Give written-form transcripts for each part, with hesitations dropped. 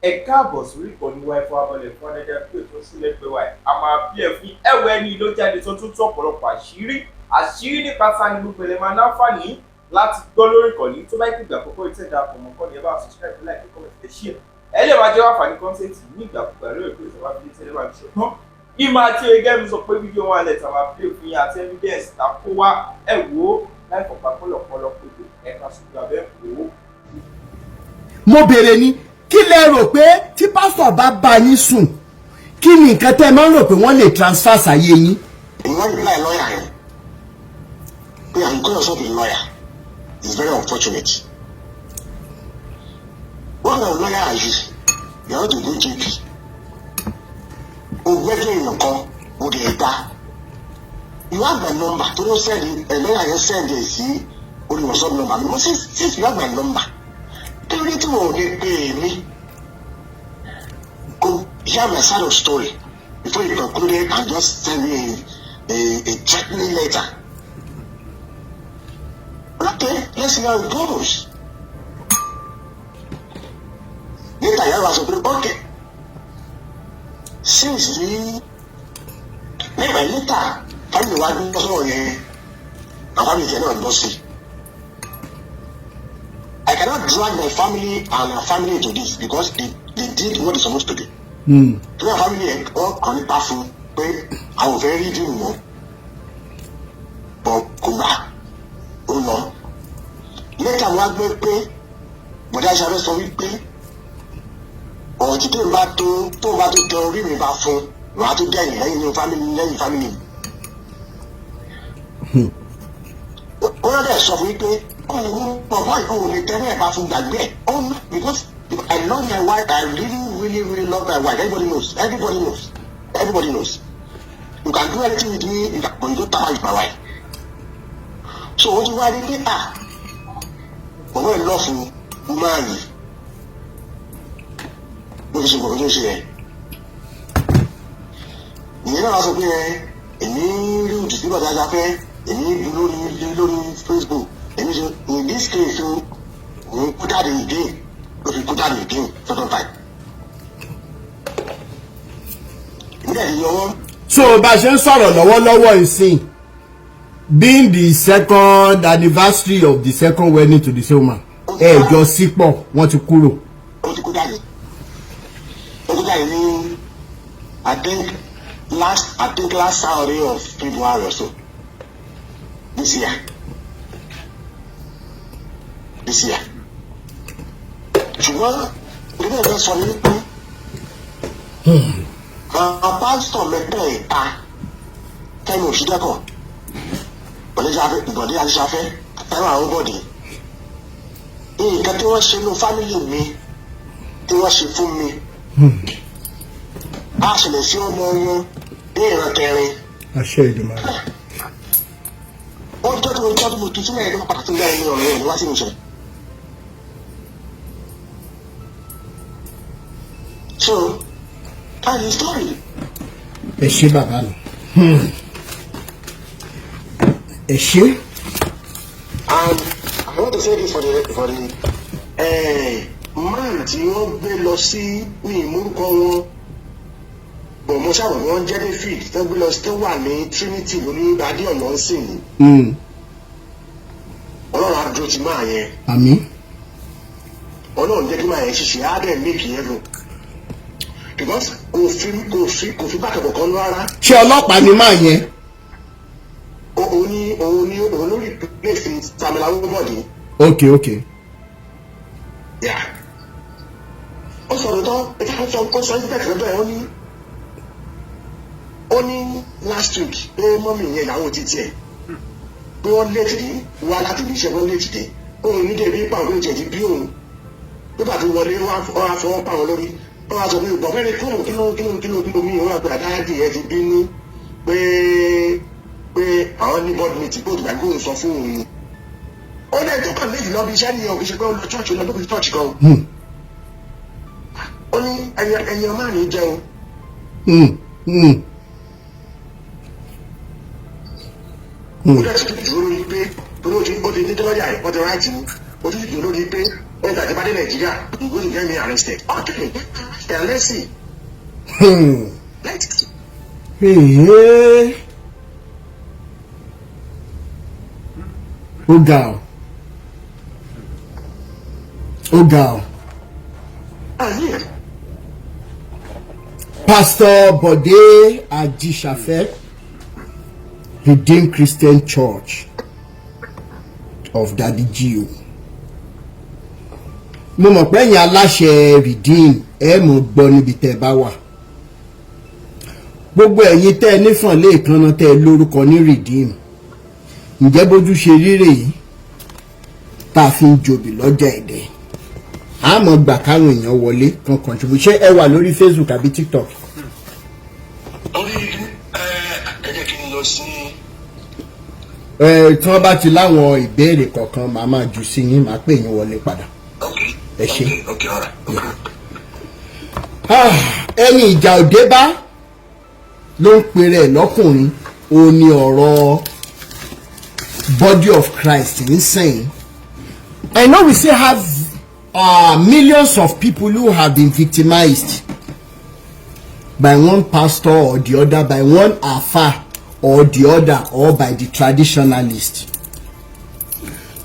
Ẹ káàbọ̀ sórí ìkànnì wa. Ẹ̀fọ́ abọ́lẹ̀ fún adẹ́dẹ́ pé tó sílẹ̀ pé wa a máa bí ẹ̀ fún ẹ̀wẹ̀ ẹni ló jáde tó tún tú ọ̀pọ̀lọpọ̀ àṣírí àṣírí nípa ta ni gbogbo ẹlẹ́ máa náfààní láti gbọ́ lórí ìkànnì. Tó bá yẹ kí ìgbà àkọ́kọ́ ìtẹ̀dá àpò mọ́kànnì, ẹ bá subscribe, like, comment, ẹ share. Ẹ lè máa jẹ́ àǹfààní content ní ìgbàkúgbà lórí ìpè ìjọba fi tẹ́lẹ̀ máa fi ṣùgbọ́n ìmọ̀ àti ẹgẹ́ mi sọ pé fídíò wọn alẹ̀ tàbá play fún yín àti evidence ta kó wá. Ẹ wò ó láì fọ̀pá pọ̀lọpọ̀lọ pé ẹ̀ka ṣùgbọ́n abẹ́ wò ó. Mo béèrè ni, kí lẹ rò pé tí pásítọ̀ bá bá yín sùn, kí ni nǹkan tẹ́ ẹ máa ń rò pé wọ́n lè transfer sáyé yín? Èmi wá reply lawyer yẹn pé, "You call yourself a lawyer. It's very unfortunate. What kind of lawyer are you? You are not a good JP. O gbẹ́jọ́ èèyàn kan, o dẹ̀ gbà. You have my number." Tó ló send ẹ̀, lawyer yẹn send ẹ̀ sí orí WhatsApp number mi. Mo sì, "Since you have my number, kí ló dé tí wọn ò lè pè é mi kò hear my side of story before you concluded and just send me a threatening letter? Okay, let's see how it goes." Later, ìyá wa sọ pé okay, since ní nígbà later, family wa gbọ́ sọ̀rọ̀ yẹn, àwọn family tiẹ̀ náà gbọ́ sí. I cannot drag my family and her family into this because they did what they supposed to do. Tí wọ́n family yẹn, wọ́n kàn nípa fún pé àwọn ò fẹ́ rí dùn mọ́, bọ̀ kò gbà, ó lọ. Later, wọ́n á gbé pé bọ̀dá ìṣàfẹ́ sọ wípé ọ̀rọ̀ tí tó bá tó tẹ orí mi bá fún, wàá tó dẹ̀yìn lẹ́yìn ní family, lẹ́yìn family. Ó lọ́dẹ̀ sọ fún mi pé òun bàbá òun lè tẹ́lẹ̀ ẹ̀ bá fún, gbàgbé ẹ̀. Oh, because I love my wife. I really, really, really love my wife. Everybody knows, everybody knows, everybody knows. You can do anything with me, you can, but you don't tamper with my wife. So ó ti wá rí pé, ah, bàbá ẹ̀ lọ fún woman yìí, bó ti ṣe gbọ̀ngàn tó ṣe yẹn. Ìyẹn náà wá sọ pé ẹ èmi rí òjì sí bàtà afẹ́, èmi bu lórí Facebook, èmi ṣe. In this case o, òun kú jáde again, ó fi kú jáde again second time. Èmi dẹ̀ ti yọ wọ́n. So bá a ṣe ń sọ̀rọ̀ lọ́wọ́lọ́wọ́ ìsìn, being the second anniversary of the second wedding to the same woman, ẹ jọ sípọ̀, wọ́n ti kúrò? Ó ti kú jáde, ó kú jáde ní I think last Saturday of February or so this year, this year. Ṣùgbọ́n ilé ìfẹ́ sọ ní pé àwọn pásítọ̀ mẹ́tẹ̀ẹ̀ta, Kẹ́mi Òṣìdẹ́kọ̀, Bọ̀dé Àṣìṣàfẹ́, Táíwò àwọn bọ̀dé, nǹkan tí wọ́n ṣe ní family mi, tí wọ́n ṣe fún mi, á ṣẹlẹ̀ sí ọmọ wọn ní ìran kẹrin. Àṣẹ Ìdùmarè. Ó jọ́ tí mo jọ́ tí mo tu sílẹ̀ ló padà tún lẹ́yìn ní ọ̀rọ̀ yẹn ní wá sí ìmúṣẹ. So that's the story. Ẹ ṣé, bàbá mi, ẹ ṣé. And I want to say this for the man tí wọ́n gbé lọ sí ní ìmúrúkọ wọn bọ̀, mo sábà wọ́n jẹ́ David tó gbé lọ sí, tó wà ní Trinity lórí Adéọ̀nà ń sìn ní. Ọlọ́run á dúró ti máa yẹn. Àmín. Ọlọ́run jẹ́ kí máa yẹn ṣiṣẹ́, á dẹ̀ make heaven because kò fi bákẹ́bọ̀ kan rárá. Ṣé ọlọ́pàá ni máa yẹn? Òun ní òun ló replace Samuel Awobode. Ok. Yeah. Ó sọ̀rọ̀ tán, ó sọ ìfẹ́ lọ́dọ̀ ẹ̀, ó ní last week pé mummy yẹn, ìyàwó títí ẹ̀, pé wọ́n late dé wá láti ibi iṣẹ́, wọ́n late dé, òun ní débi pàwọn pé tiẹ̀ ti bí òun nígbà tó wọlé, wọ́n á fọwọ́ pa wọn lórí, wọ́n á sọ pé bọ̀fẹ́rẹ́ kúrò, kí ló mí òun àgbà dáàdì ẹ ti bínú pé àwọn ní board meeting, pé òtùgbà gbóhùn sọ fún òun ni ó lẹ́yìn tó kàn late lọ bí iṣẹ́ nìyẹn, òkè ṣe pé ó lọ church, ó lọ lóbi church kan. Ó ní ẹyẹ máa ní jẹun. Ó dẹ̀ sì tún dúró lórí pé torí ó ti ní lọ́ọ̀yà ẹ̀, wọ́n ti ráìtì ní, ó tún dúró lórí pé Nígbà tí bá dé Nàìjíríà, you go to get me arrested. Okay, then let's see. Let's see. Hey, ó ga ọ, ó ga ọ. That's it. Pastor Bode Ajishafe, Redeemed Christian Church of Daddy G.O. Mo mọ̀ pé ẹ̀yin aláṣẹ Redeem, ẹ mọ̀ gbọ́ níbi tẹ́ ẹ bá wà. Gbogbo ẹ̀yin tẹ́ ẹ nífọ̀n léèkánná, tẹ́ ẹ lórúkọ ní Redeem, ǹjẹ́ bójú ṣe ríre yìí tá a fi ń jòbì lọ́jà ẹ̀dẹ̀? Àmọ́ gbà káwọn èèyàn wọlé kan contribute. Ṣé ẹ wà lórí Facebook àbí TikTok? Orí ẹ, jẹ́ kí n lọ sí. Ẹ tí wọ́n bá ti láwọn ìbéèrè kọ̀ọ̀kan, màá máa jù sí yín, màá pè yín wọlé padà. Ok. Ẹ ṣé. Ok, all right. Okay. Ah, ẹni ìjà òde bá ló ń pèrè ẹ̀ lọ́kùnrin. Ó ní ọ̀rọ̀ body of Christ ń sìn. I know we still have millions of people who have been victimized by one pastor or the other, by one afa or the other, or by the traditionalist,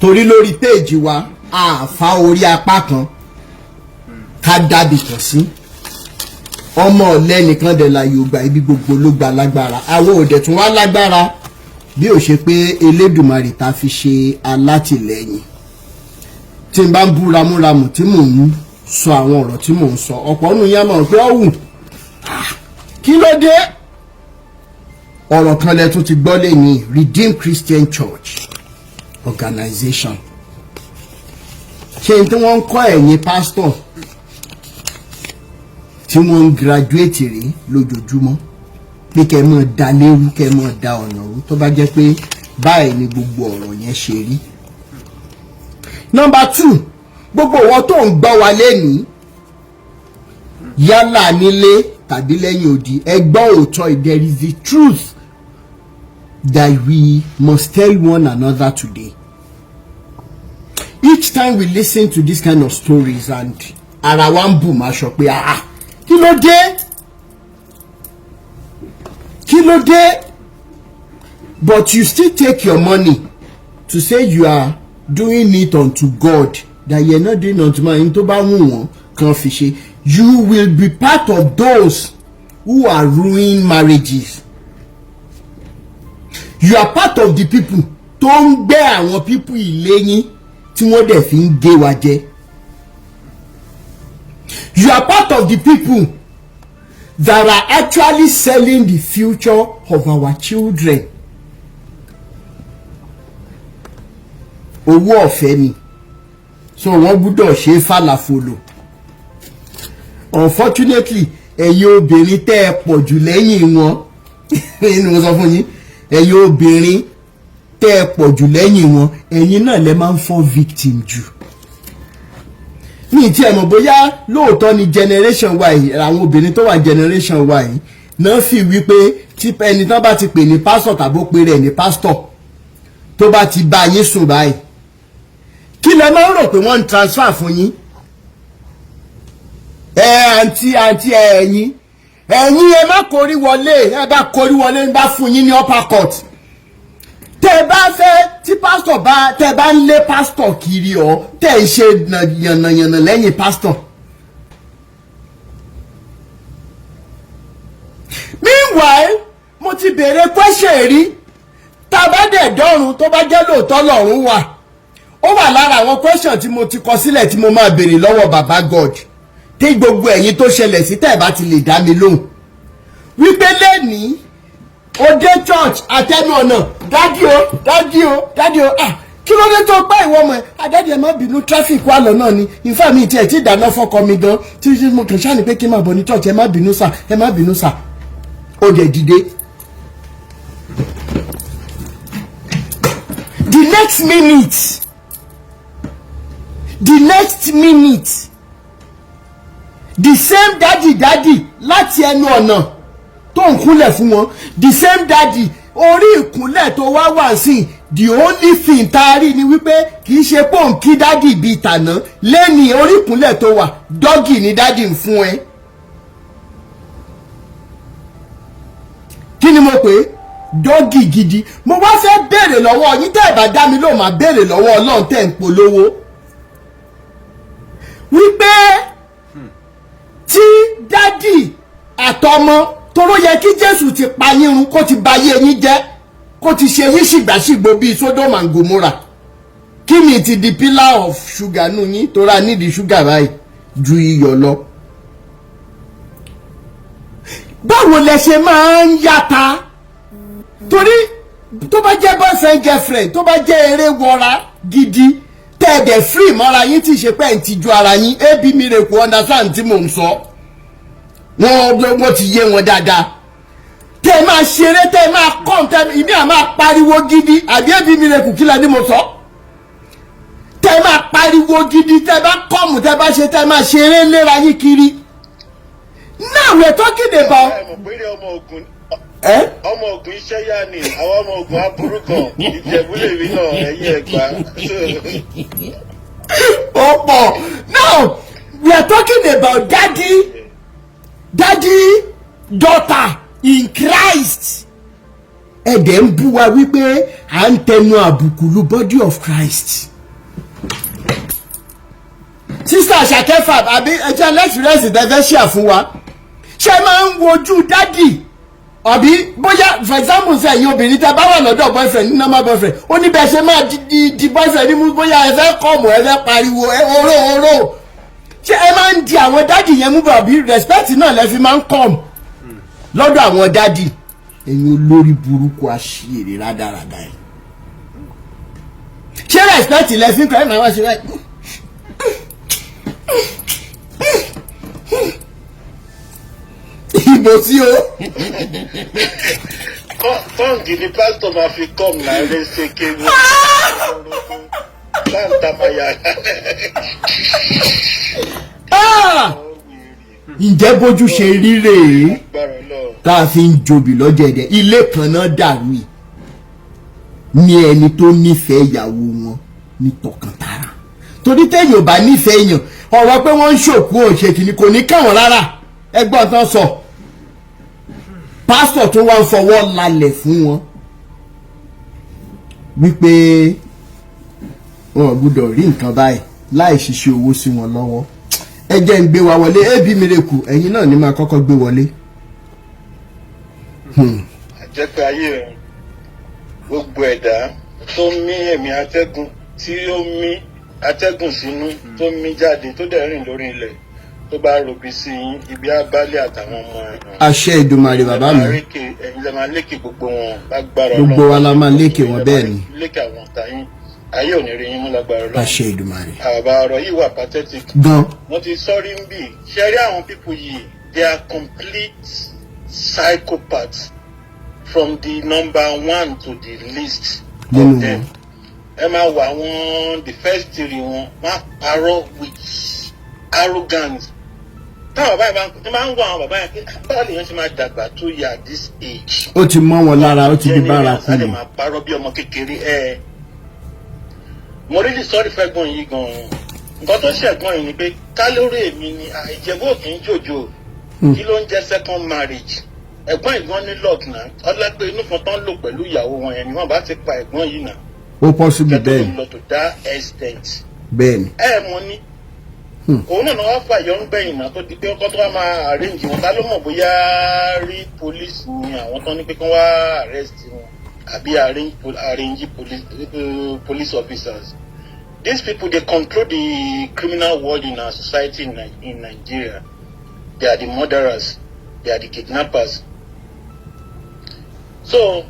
torí lórí péèjì wa, àfa orí apá kan ká dábì kan sí ọmọ ọ̀lẹ́ nìkan dẹ̀ la yóò gba ibi gbogbo ló gba lágbára. Àwọn òdẹ̀ tún wá lágbára bí ó ṣe pé Elédùmarè ta fi ṣe alátìlẹ́yìn. Tí n bá ń bú ramúramù, tí mò ń sọ àwọn ọ̀rọ̀ tí mò ń sọ, ọ̀pọ̀ nù yẹn mọ̀ pé ọ̀hún, kí ló dé? Ọ̀rọ̀ kan lẹ tún ti gbọ́ lé ní Redeemed Christian Church Organization. Ṣé n tí wọ́n ń kọ́ ẹ̀yin pásítọ̀ tí wọ́n ń graduate rí lójoojúmọ́ pé kẹ́ ẹ mọ̀ da léwu, kẹ́ ẹ mọ̀ da ọ̀nà rú, tó bá jẹ́ pé báyìí ni gbogbo ọ̀rọ̀ yẹn ṣe rí? Number two, gbogbo wọn tó ń gbọ́ wa lẹ́nìí, yálà nílé tàbí lẹ́yìn odi, ẹ gbọ́ òótọ́. There is the truth that we must tell one another today. Each time we listen to this kind of stories and ara wa ń bù máa sọ pé, "Ah, kí ló dé? Kí ló dé?" But you still take your money to say you are doing it unto God, that you are not doing unto man. Tó bá wù wọ́n kan fi ṣe. You will be part of those who are ruining marriages. You are part of the people tó ń gbé àwọn people ìléyìn tí wọ́n dẹ̀ fi ń gé wa jẹ. You are part of the people that are actually selling the future of our children. Owó ọ̀fẹ́ ni, so wọ́n gbúdọ̀ ṣe fàlàfòlò. Unfortunately, ẹ̀yin obìnrin tẹ́ ẹ pọ̀ jù lẹ́yìn wọn nínú, mo sọ fún yín, ẹ̀yin obìnrin tẹ́ ẹ pọ̀ jù lẹ́yìn wọn, ẹ̀yin náà lẹ máa ń fall victim jù. Ní tí ẹ mọ̀ bóyá lóòótọ́ ni generation wa yìí, àwọn obìnrin tó wà generation wa yìí náà fi wípé tí ẹni tán bá ti pè ní pásítọ̀ tàbí ó pe rẹ̀ ní pásítọ̀, tó bá ti bá yín sùn báyìí, kí lẹ máa ń rò pé wọ́n ń transfer fún yín? Ẹ àǹtí ẹ̀yin ẹ má korí wọlé. Ẹ bá korí wọlé, ń bá fún yín ní upper court. Tẹ bá fẹ́ tí pásítọ̀ bá tẹ bá ń lé pásítọ̀ kiri ọ, tẹ ń ṣe yànnàyànnà lẹ́yìn pásítọ̀. Meanwhile, mo ti béèrè question rí. Tá a bá dẹ̀ dọ́run, tó bá jẹ́ lóòótọ́ lọ́run wà, ó wà lára àwọn question tí mo ti kọ sílẹ̀ tí mo máa béèrè lọ́wọ́ baba God, tí gbogbo ẹ̀yin tó ṣẹlẹ̀ sí tẹ́ ẹ̀ bá ti lè dá mi lóhùn, wípé lẹ́nìí o dé church, àtẹnu ọ̀nà, "Daddy o, daddy o, daddy o." "Ah, kí ló dé tó pẹ́, ìwọ ọmọ ẹ̀?" "Ah, daddy, ẹ má bínú, traffic wà lọ́nà ni. Ìfá mi tiẹ̀ tí dáná fọ́kọ mi gan tí mo kàn ṣáà ní pé kí n máa bọ̀ ní church. Ẹ má bínú sà, ẹ má bínú sà." Ó dẹ̀ dìde. The next minute, the next minute, the same daddy, daddy láti ẹnu ọ̀nà tó ń kúnlẹ̀ fún wọn, the same daddy, orí ìkúnlẹ̀ tó wá wà sí The only thing tá a rí ni wípé kì í ṣe pòǹkì daddy bíi tàná lẹ́ni oríkúnlẹ̀ tó wà, doggy ni daddy ń fún ẹ. Kí ni mo pè é? Doggy gidi. Mo wá fẹ́ béèrè lọ́wọ́ yín, tẹ́ ẹ̀ bá dá mi lóhùn, máa béèrè lọ́wọ́ Ọlọ́run tẹ́ ń polówó wípé tí daddy àtọmọ toró yẹ kí Jésù ti pa yín run, kó ti ba ayé yín jẹ́, kó ti ṣe yín ṣìgbàṣìgbò bíi Sodom and Gomorrah. Kí ni ti di pillar of sugar nù yín tó ra nídìí sugar báyìí ju iyọ̀ lọ? Báwo lẹ ṣe máa ń yàtà? Torí tó bá jẹ́ boyfriend girlfriend, tó bá jẹ́ eré wọra gidi, tẹ́ ẹ dẹ̀ free mọ́ra yín, tí ì ṣe pé ẹ̀ ń tijú ara yín. Ab Miracle understand tí mò ń sọ, wọ́n ti yé wọn dáadáa. Tẹ́ ẹ máa ṣeré, tẹ́ ẹ máa kọ́, tẹ́ ìmí à máa pariwo gidi, àbí Ab Miracle kí la ní mo sọ? Tẹ́ ẹ máa pariwo gidi, tẹ́ ẹ bá kọ́ọ̀mù, tẹ́ ẹ bá ṣe, tẹ́ ẹ máa ṣeré léra yín kiri. Now we are talking about. Ọmọ Ògùn iṣẹ́ yá ni àwọn ọmọ Ògùn aburú kan, Ìjẹ̀bú lèmi náà, ẹ̀yìn Ẹ̀gbá. Ó pọ̀. Now we are talking about daddy daughter in Christ. Ẹ̀dẹ̀ ń bú wa wípé à ń tẹnu àbùkù lu body of Christ. Sister Àṣàkẹ́ àbí ẹjẹ́ lẹ́sìrẹ́sì tẹ́ fẹ́ ṣe fún wa, ṣé máa ń wojú daddy? Àbí bóyá, for example, ṣe ẹ̀yin obìnrin tẹ́ bá wà lọ́dọ̀ boyfriend ní normal boyfriend, ó ní bẹ́ẹ̀ ṣe máa di boyfriend ní mú, bóyá ẹ fẹ́ kọ́ọ̀mù, ẹ fẹ́ pariwo, ẹ oró oró, ṣé ẹ máa ń di àwọn daddy yẹn mú bọ̀, àbí respect náà lẹ fi máa ń kọ́ọ̀mù lọ́dọ̀ àwọn daddy? Ẹ̀yin olórí burúkú, aṣèrè rádaràdà yìí, ṣé respect lẹ fi ń kọ́ ẹ máa wá ṣe báyìí? Ìbò sí o. Tọ́ǹgì ni pásítọ̀ máa fi kọ́m láàrin ṣe kéwù láǹtàmáyà. Ah! Ǹjẹ́ bójú ṣe rí rèé tá a fi ń jobi lọ́jẹ̀dẹ̀? Ilé kan náà dàrú yìí ní ẹni tó nífẹ̀ẹ́ ìyàwó wọn ní tọkàntara, torí téèyàn ò bá nífẹ̀ẹ́ èèyàn, ọ̀rọ̀ pé wọ́n ń ṣòkú òṣèkìní kò ní káwọn rárá. Ẹgbọ́n tán sọ, pásítọ̀ tó wá ń fọwọ́ lálẹ̀ fún wọn wípé wọn ò gbúdọ̀ rí nǹkan báyìí láì ṣiṣẹ́ owó sí wọn lọ́wọ́. Ẹ jẹ́ ń gbé wa wọlé. Ab Miracle, ẹ̀yin náà ni máa kọ́kọ́ gbé wọlé. Àjẹpẹ́ ayé rẹ̀, gbogbo ẹ̀dá tó mí ẹ̀mí atẹ́gùn, tí ó mí atẹ́gùn sínú, tó mí jáde, tó dẹ̀ rìn lórí ilẹ̀, tó bá robi sí yín, ibi abálẹ̀ àtàwọn ọmọ ẹ̀. Àṣẹ Ìdùmarè, bàbá mi. Ẹ̀yin lè máa lékè gbogbo wọn lágbára. Gbogbo wa la máa lékè wọn, bẹ́ẹ̀ ni. Lékè àwọn ọ̀tá yín, ayé ò ní rí yín mú lágbára Ọlọ́run. Àṣẹ Ìdùmarè. Àbá ọ̀rọ̀ yìí wà pathetic. Gan. Mo ti sọ́rí ń bì ṣe rí àwọn people yìí, they are complete psychopaths from the number one to the least nínú of them. wọn. Ẹ máa wà wọn, the first three wọn, wọn á parọ́ with arrogance. Táwọn bàbá yẹn máa ń wọ àwọn bàbá yẹn pé báwo lèèyàn ṣe máa dàgbà tó yà at this age? Ó ti mọ́ wọn lára, ó ti di bárakú á lè ni. Máa parọ́ bí ọmọ kékeré ẹ. Mo really sorry fẹ́gbọ́n yìí gan-an. Nǹkan tó ṣẹ̀gbọ́n yìí ni pé kálórì èmi ni Ìjẹ̀bú òkè ń jòjò. Kí ló ń jẹ́ second marriage? Ẹ̀gbọ́n ìgbọ́n ní luck náà, ọlápẹ́ inú kan tán lò pẹ̀lú ìyàwó wọn yẹn ni wọ́n bá ti pa ẹ̀gbọ́n yìí náà. Ó possible. Kẹ́tọ́ Bẹ́ẹ̀ ni. lọ to that extent. Bẹ́ẹ̀ ni. Ẹ mọ̀ ní òun náà wá fàyọ ń gbẹ̀yìn náà tó di pé ọkọ tó wá máa arrange wọn. Ta ló mọ̀ bóyá rí police ni àwọn tán ní pé kí wọ́n wá arrest wọn, àbí arrange police officers. These people, they control the criminal world in our society in Nigeria. They are the murderers, they are the kidnappers. So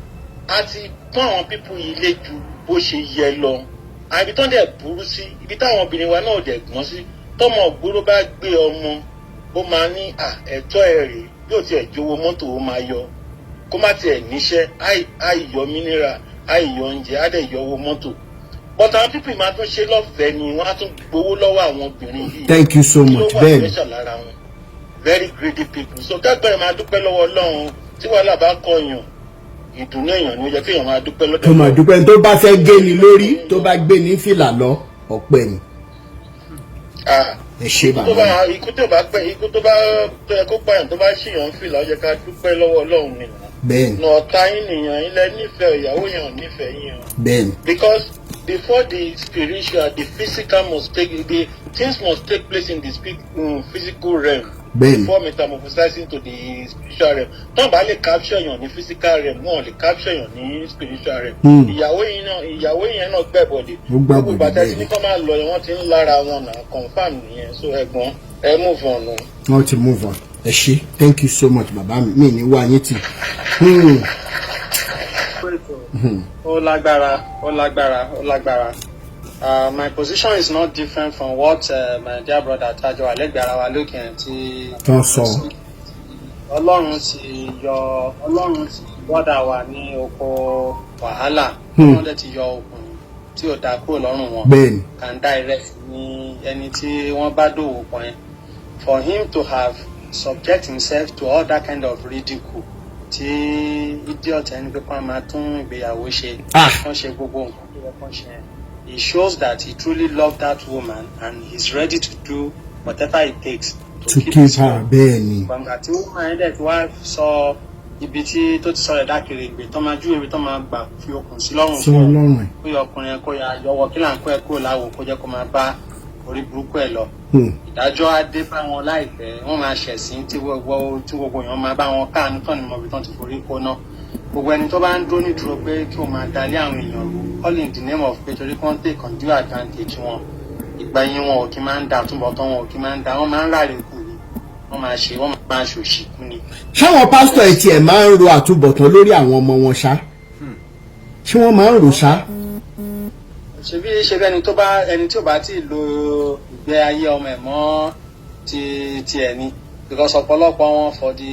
a ti pọ́n àwọn people yìí lé ju bó ṣe yẹ lọ. Àwọn ibi tán dẹ̀ burú sí, ibi táwọn obìnrin wa náà dẹ̀ gbọ́n sí, tọmọ ògbóró bá gbé ọmọ, ó máa ní à ẹ̀tọ́ ẹ̀ rèé. Bí ó tiẹ̀ jowó mọ́tò, ó máa yọ, kó má tiẹ̀ níṣẹ́, á yọ mineral, á yọ oúnjẹ, á dẹ̀ yọ owó mọ́tò. But àwọn people máa tún ṣe lọ́fẹ̀ẹ́ ni, wọ́n á tún gbowó lọ́wọ́ àwọn obìnrin yìí. Thank you so Kí ló much. wà Bẹ́ẹ̀ ni. special lára wọn? Very greedy people. So kẹ́gbẹ́ máa dúpẹ́ lọ́wọ́ Ọlọ́run tí wàhálà bá kọyàn. Ìdùnnú èèyàn ni ó yẹ kéèyàn máa dúpẹ́ lọ́dọ̀ Tó máa dúpẹ́. Tó bá fẹ́ gé ni lórí, tó bá gbé ní fìlà lọ, ọpẹ́ ni. Ah, Ẹ ṣé, ikú tó bàbá. bá ikú tó bá pẹ́, ikú tó bá tó yẹ kó pààyàn, tó bá ṣìyàn fìlà, ó yẹ ká dúpẹ́ lọ́wọ́ Ọlọ́run nìyẹn. Nà ọ̀tá yín nìyẹn, ilẹ̀ nífẹ̀ẹ́ ìyàwó yẹn ò nífẹ̀ẹ́ yín o. Because before the spiritual, the physical must take the things must take place in the physical realm before metamorphosizing to the spiritual realm. Tán bá lè capture yàn ní physical realm, wọn ò lè capture yàn ní spiritual realm. Ìyàwó yẹn náà gbẹ̀bọ̀dẹ̀. Ó gbàbọ̀dè, Gbogbo bàtà tí bẹ́ẹ̀ni. ní kọ́ máa lọ yẹn, wọ́n ti ń lára wọn náà, confam nìyẹn. So ẹ̀gbọ́n, ẹ move on o. Wọ́n ti move on. Ẹ ṣé, thank you so much, bàbá mi. Mi ní wá yín tì. Ó lágbára, ó lágbára, ó lágbára. My position is not different from what my dear brother Tajo alẹ́gbẹ̀ẹ́ ara wa lókè ẹ̀ tí Tán sọ. Ọlọ́run ti yọ, Ọlọ́run ti bọ́dà wa ní oko wàhálà. Wọ́n dẹ̀ ti yọ okùn tí ò dáa kúrò lọ́rùn wọn. Kàńdá ìrẹsì ní ẹni tí wọ́n bá dòwò pọ̀ yẹn. For him to have subject himself to all that kind of ridicule tí idiot ẹni pé kán máa tún ìgbéyàwó ṣe, kán ṣe gbogbo nǹkan tó yẹ kán ṣe yẹn, it shows that he truly loved that woman and he's ready to do whatever it takes to To keep keep his her. love. Gbàǹgbà tí woman yẹn dẹ̀ ti wá sọ ibi tí tó ti sọ rẹ̀ dákìrì ìgbè tó máa júwèé ibi tó máa gbà fi okùn sí lọ́rùn Sọ fún un, lọ́rùn ẹ̀. kó yọ ọkùnrin yẹn, kó yà yọwọ́ kí là ń kó ẹ kúrò láwo, kó jẹ́ kó máa bá orí burúkú ẹ lọ. Ìdájọ́ á dé bá wọn láìpẹ́. Wọ́n máa ṣẹ̀sín tí gbogbo èèyàn máa bá wọn káàánú tán ní mọ̀bí tán ti forí kó ná. Gbogbo ẹni tó bá ń dúró nídúró pé kí o máa dalé àwọn èèyàn rú, all in the name of pé torí kí wọ́n take undue advantage wọn, ìgbẹ̀yìn wọn ò kí máa ń da, túnbọ̀tán wọn ò kí máa ń da. Wọ́n máa ń ráre kù ni, wọ́n máa ṣe, wọ́n máa ṣòṣì kú ni. Ṣáwọn pásítọ̀ ẹ̀ tiẹ̀ máa ń ro àtúbọ̀tán lórí àwọn ọmọ wọn ṣá? Ṣé wọ́n máa ń rò ṣá? Ṣebí ẹni tí ò bá tí ì lo ìgbé ayé ọmọ ẹ̀ mọ́ ti tiẹ̀ ni, because ọ̀pọ̀lọpọ̀ wọn, for the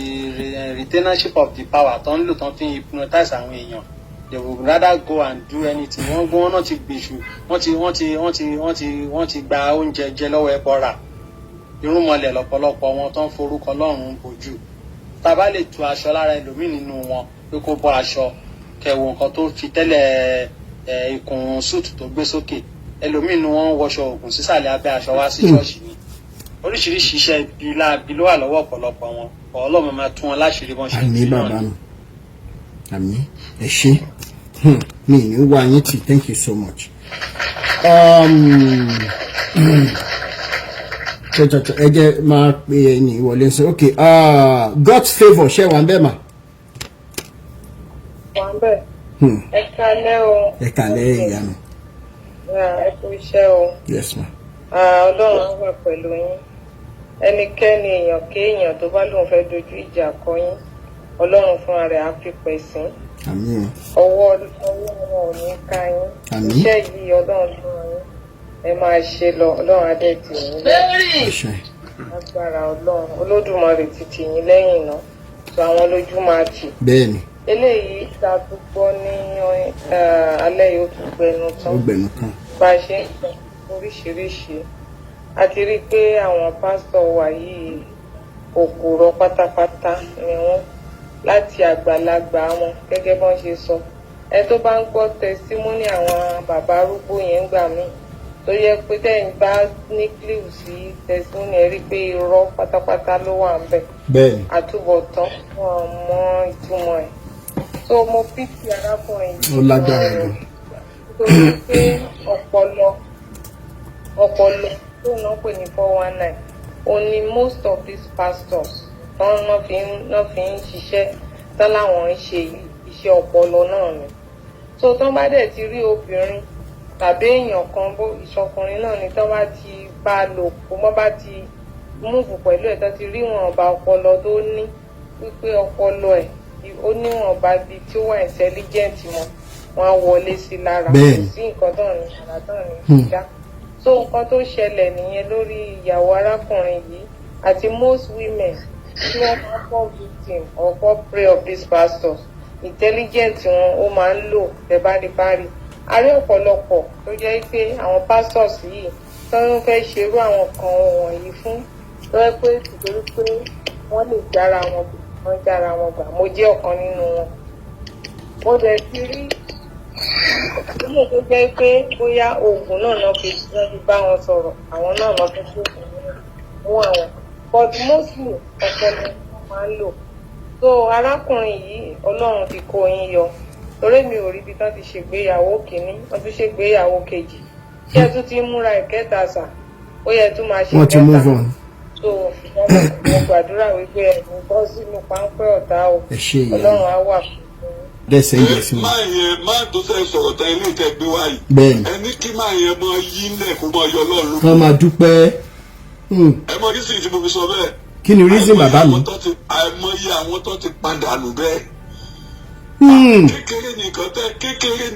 retainership of the power tó ń lò, tó ń fi hypnotize àwọn èèyàn, they would rather go and do anything. Wọ́n gbọ́n, wọ́n náà ti gbèsù, wọ́n ti gba oúnjẹ jẹ lọ́wọ́ ẹbọra irúnmọlẹ̀. Lọ́pọ̀lọpọ̀ wọn tó ń forúkọ Ọlọ́run bojú, tá a bá lè tu aṣọ lára ẹlòmíì nínú wọn pé kó bọ́ aṣọ kẹwò, nǹkan tó fi tẹ́lẹ̀ ẹ ikùn suit tó gbé sókè, ẹlòmíì nínú wọn ń wọṣọ ògùn sísàlẹ̀ abẹ́ aṣọ wá sí ṣọ́ọ̀ṣì ni. Oríṣiríṣi iṣẹ́ ibi láabi ló wà lọ́wọ́ ọ̀pọ̀lọpọ̀ wọn. Ọlọ́run máa tún wọn láṣìírí bọ́n ṣe ń Àmín. tú náà Bàbá ni. mi, àmín, ẹ ṣé. Mi ní wá yín tì. Thank you so much. Ẹ jẹ́ máa pe ẹni ìwọlé sí. Ok, God's favour, ṣe wà ń bẹ́ẹ̀ mà? Wà ń bẹ̀. Ẹ kálẹ́ o. Ẹ kálẹ́, ìyá mi. Ẹ kú iṣẹ́ o. Yes ma. Ah, Ọlọ́run á wà pẹ̀lú yín. Ẹnikẹ́ni, èèyàn kéèyàn tó bá lóun fẹ́ dojú ìjà kọ yín, Ọlọ́run fúnra rẹ̀ á fi pẹ̀ sí. Àmín o. Ọwọ́ wọn ò ní ká yín. Àmín. Iṣẹ́ yìí, Ọlọ́run ló rán yín. Ẹ máa ṣe lọ, Ọlọ́run á dẹ̀ tì yín lẹ́yìn. Ẹ ṣé. Agbára Ọlọ́run Olódùmarè ti tì yín lẹ́yìn náà. Tó àwọn lójú máa tì. Eléyìí tá a tún gbọ́ ní alẹ́ yìí, ó tún gbẹnu tán. Ó gbẹ̀nu tán. Bá a ṣe ń sọ oríṣiríṣi, a ti rí i pé àwọn pásítọ̀ wa yìí, òpùrọ̀ pátápátá ni wọ́n, láti àgbàlagbà wọn. Gẹ́gẹ́ bọ́n ṣe sọ, ẹni tó bá ń gbọ́ testimony àwọn bàbá arúgbó yẹn ń gbà míì, tó yẹ pé tẹ́yìn bá ní clue sí testimony, ẹ rí i pé irọ́ pátápátá ló wà ń bẹ̀. Àtúbọ̀tán, wọn mọ ìtumọ̀ ẹ̀. So mo pity arákùnrin yìí. Ó lágbára gan. Nítorí pé ọpọlọ tó náà pè ní 419, ó ní most of these pastors tán náà fi ń ṣiṣẹ́ tán láwọn ń ṣe iṣẹ́ ọpọlọ náà ni. So tán bá dẹ̀ ti rí obìnrin tàbí èèyàn kan, bó ìṣọkùnrin náà ni, tán bá ti bá a lò pọ̀ mọ́, bá ti move pẹ̀lú ẹ̀, tán ti rí ìwọ̀nba ọpọlọ tó ní, wípé ọpọlọ ẹ̀ ó níwọ̀nba bíi tí ó wà intelligent mọ́, wọ́n á wọlé sí lára. Kò sí nǹkan tán ní àrà tán ní dá. So nǹkan tó ṣẹlẹ̀ nìyẹn lórí ìyàwó arákùnrin yìí àti most women tí wọ́n máa ń fall victim or fall prey of these pastors. Intelligent wọn ó máa ń lò. Tẹ́báribárí a rí ọ̀pọ̀lọpọ̀ tó jẹ́ pé àwọn pastors yìí tó ń fẹ́ ṣerú àwọn kan wọ̀nyí fún, tó jẹ́ pé nítorí pé wọ́n lè jára wọn gbà, wọ́n jára wọn gbà. Mo jẹ́ ọ̀kan nínú wọn. Mo dẹ̀ ti rí ilé tó jẹ́ pé bóyá oògùn náà náà fi bá wọn sọ̀rọ̀, àwọn náà lọ fi ṣoògùn náà mú àwọn, but mostly ọpọlọ ni wọ́n máa ń lò. So arákùnrin yìí, Ọlọ́run ti kó yín yọ, torí mi ò rí ibi tán ti ṣègbéyàwó kìíní, wọ́n tún ṣègbéyàwó kejì. Ṣé ẹ tún ti ń múra ìkẹta sà? Ó yẹ tún máa ṣe Wọ́n ti kẹta. move on. So mo gbàdúrà wípé ẹ̀mí bọ́ sínú páńpẹ́ ọ̀tá o. Ẹ ṣé, ìyá mi. Ọlọ́run á wà fún yín. Dẹ́sẹ̀ ń jẹ sí wọn. Máa yẹn, máa tó fẹ́ sọ̀rọ̀ tán, ilé ìtẹ́ gbé wáyìí. Bẹ́ẹ̀ni. Ẹni kí máa yẹn mọ yí ńlẹ̀ kó mọ yọ lọ́ọ̀lù. Kán máa dúpẹ́. Ẹ mọ reason tí mo fi sọ bẹ́ẹ̀? Kí ni reason, bàbá mi? Àìmọye àwọn tó ti padà nù bẹ́ẹ̀. Kékeré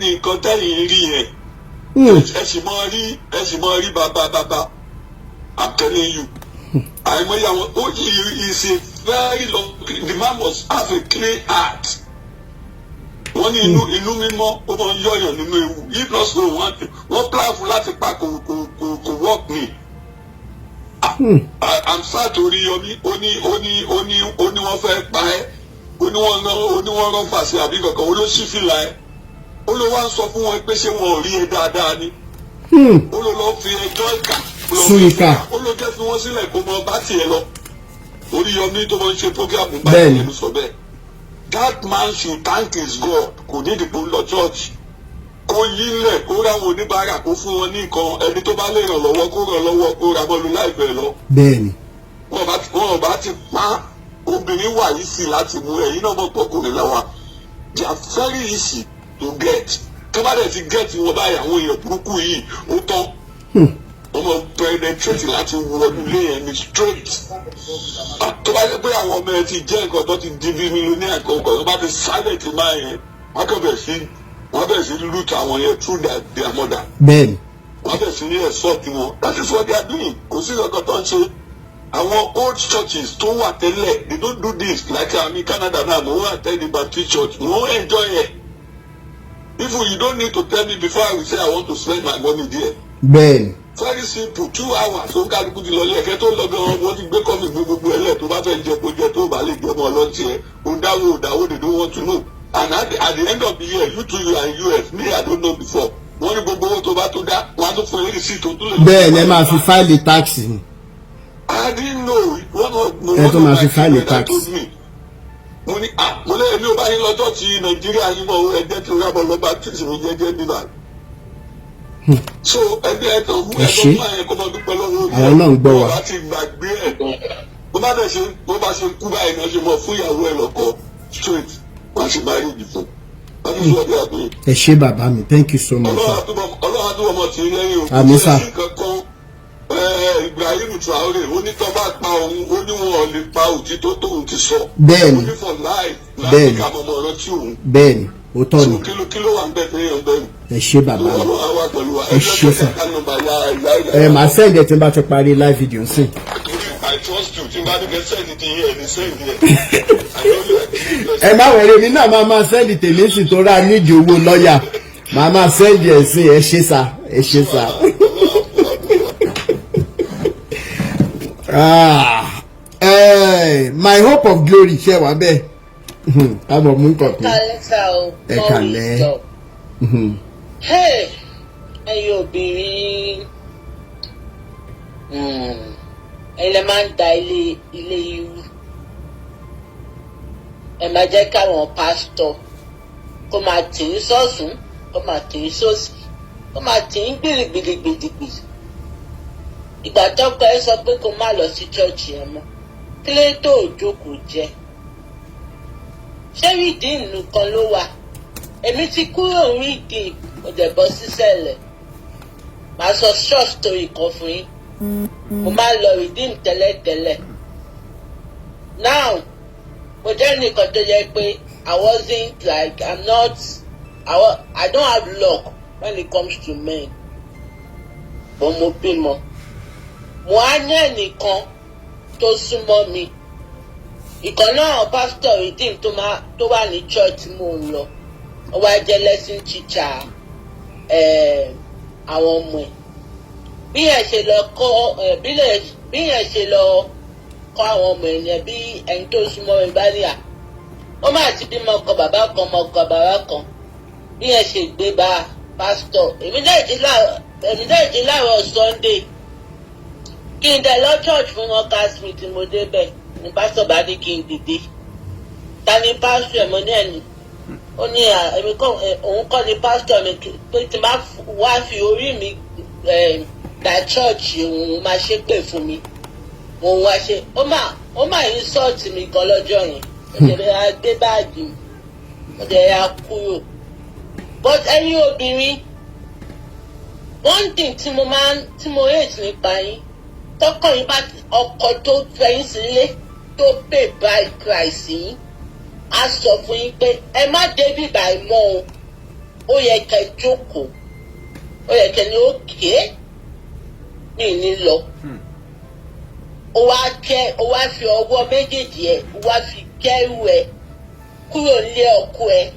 ní nǹkan tẹ́ yìí rí yẹn. Ẹ sì mọ rí bàbá bàbá. I'm telling you. Àìmọye àwọn ó yí is a very long, the man must have a clean heart. Wọ́n ní inú mímọ́ ó máa ń yọ̀yàn nínú ewu. If not so, wọ́n plan fún láti pa, kò work ni. I'm sad torí Yọmí, ó ní wọ́n fẹ́ pa ẹ́, ó ní wọ́n rán fàṣẹ àbí kankan, ó ló ṣí fìlà ẹ́, ó ló wá ń sọ fún wọn pé ṣé wọn ò rí ẹ dáadáa ni. Ó ló lọ fi ẹjọ́ ìkà lọ Sún fi ìkà. Ó ló jẹ́ fi wọ́n sílẹ̀ kó mọ bá tiẹ̀ lọ. Oríyọmí tó máa ń ṣe program báyìí ló sọ bẹ́ẹ̀. That man should thank his God. Kò ní ìdìbò lọ church, kó yílẹ̀, kó ráwọn oníbàárà, kó fún wọn ní nǹkan. Ẹni tó bá lè ràn lọ́wọ́, kó ràn lọ́wọ́, kó ra bọ́ọ̀lù láìpẹ́ lọ. Wọn bá ti pa. Obìnrin wà yìí sí láti mú ẹ̀yin náà mọ̀ pọkùnrin lọ́wọ́. They are very easy to get. Tó bá dẹ̀ ti get wọn báyìí, àwọn èèyàn burúkú yìí, ó tán. Wọ́n mọ̀ penetrate láti wọnú ilé yẹn ní straight. Ah, tó bá yẹ pé àwọn ọmọ ẹ ti jẹ́ nǹkan tó ti di bí millionaire kankan, tó bá ti silent máa yẹn, wọ́n kàn bẹ̀ sí, wọ́n bẹ̀ sí loot àwọn yẹn through their mother. Wọ́n bẹ̀ sí ní extort wọn. That is what they are doing. Kò sí nǹkan tó ń ṣe. Àwọn old churches tó wà tẹ́lẹ̀, they don't do this. Like I'm in Canada now, mo ń attend the Baptist church, mo ń enjoy it. Even you don't need to tell me before I will say I want to spend my money there. Very simple, 2 hours, ó ń kálukú ti lọ ilé ẹ̀kẹ́ tó lọ gan. Wọ́n ti gbé coffee, gbé gbogbo ẹlẹ́. Tó bá fẹ́ jẹ, kó jẹ. Tó bá lè jẹ mọ́ ọlọ́tí ẹ, ó dáwó, ó dáwó. They don't want to know. And at the end of the year, you too, you are in US, me, I don't know before, wọ́n ní gbogbo owó tó bá tó dá, wọ́n á tún fún ẹ receipt tó tún lè. Bẹ́ẹ̀ni, ẹ máa fi file tax. I didn't know. One of Ẹ tó máa fi file tax. Mo ní, ah, mo lé, èmi ò bá yín lọ church Nàìjíríà yín mọ́. Ẹ jẹ́ kí n rábọ̀ lọ́ba tí ìsinmi jẹ́jẹ́ níbà. So ẹgbẹ́ ẹ tó Ẹ ẹ ṣé. tó fún ẹ kó máa dúpẹ́ lọ́wọ́. Àwọn náà ń gbọ́ wa. Bó bá ti gbàgbé ẹ̀, bó bá dẹ̀ ṣe, bó bá ṣe kú báyìí náà, ṣe mọ̀ fún ìyàwó ẹ̀ lọ́kọ straight, wọ́n á ṣe máa rí ìdìbò. Wọ́n ti sọ ọdẹ àbí. Ẹ ṣé, bàbá mi, thank you so much. Ọlọ́run àtúbọ̀ mọ̀ tí lẹ́yìn o. Àmín, sà. Kò sí kankan. Ibrahim Traore, ó ní tó bá pa òun, ó ní wọn ò lè pa òtítọ́ tóun ti sọ. Ó ní for life láti ká mọ́mọ́ rántí òun. Bẹ́ẹ̀ni, òótọ́ So ni. kí ló wà ń bẹ̀ tó yẹn bẹ́ẹ̀? Ẹ ṣé, bàbá mi. Ọlọ́run á wà pẹ̀lú wa. Ẹ ṣé, sà. Ẹ máa send ẹ tí n bá ti parí live video nsìn. I trust you. Tí n bá ní kẹ́ send ti yẹ ní send yẹ. I know you are a Ẹ má wẹ̀rẹ̀, mi náà máa send tèmi sì tó rà nídìí owó lọ́ọ̀yà, máa send ẹ̀ sí. Ẹ ṣé sà, ẹ ṣé sà. Ah, my hope of glory, ṣe wà bẹ́ẹ̀? Káàbọ̀, mú nǹkan pé. Kálẹ́ sá o. Ẹ kálẹ́. Hey, ẹ̀yin obìnrin, ẹ̀yin lẹ máa ń da ilé irú. Ẹ máa jẹ́ káwọn pásítọ̀ kó máa tì í sọ́sùn, kó máa tì í sósì, kó máa tì í gbìrìgbìrìgbìrì. Ìgbà tọ́kọ ẹ sọ pé kó má lọ sí church yẹn mọ́, kí ló tó ò jókòó jẹ́? Ṣé Redeem nìkan ló wà? Èmi ti kúrò Redeem, mo dẹ̀ bọ́ sísẹ̀lẹ̀. Màá sọ short story kan fún yín. Mo máa ń lọ Redeem tẹ́lẹ̀tẹ́lẹ̀. Now, mo jẹ́ nìkan tó yẹ pé I wasn't like, I'm not, I don't have luck when it comes to men, but mo bímọ. Mo á ní ẹnìkan tó súnmọ́ mi, ìkan náà, pásítọ̀ Redeem tó máa tó wà ní church tí mò ń lọ. Ó wá jẹ́ lesson teacher àwọn ọmọ ẹ̀. Bí yẹn ṣe lọ kọ́ bí yẹn ṣe lọ kọ́ àwọn ọmọ ẹ̀ yẹn, bí ẹni tó súnmọ́ mi bá ní à Ó má ti bímọ ọkọ bàbá kan, ọmọ ọkọ bàbá kan. Bí yẹn ṣe gbé bá pásítọ̀, èmi dẹ̀ jí láàárọ̀ Sunday kí n dẹ̀ lọ church fún workers meeting. Mo débẹ̀ ní pásítọ̀ bá ní kí n dìde. Ta ni pásítọ̀ ẹ̀? Mo ní ẹ̀ní. Ó ní èmi kọ́, òun kọ́ ni pásítọ̀ mi, pé tí n bá wá fi orí mi gba church, òun máa ṣépè fún mi. Òun wá ṣe ó mà insult mi gan lọ́jọ́ yẹn. Ó dẹ̀ ya gbé báàgì, ó dẹ̀ ya kúrò. But ẹ̀yin obìnrin, one thing tí mo máa ń tí mo hate nípa yín, tọkọ yín bá, ọkọ tó fẹ́ yín sílé, tó pay bride price yín, á sọ fún yín pé ẹ má débi báyìí mọ́ o. Ó yẹ kẹ́ jókòó, ó yẹ kẹ́ ní òkè mi ní lọ. Ó wá kẹ́, ó wá fi ọwọ́ méjèèjì ẹ̀, ó wá fi kẹ́rù ẹ̀ kúrò nílé ọkọ ẹ̀.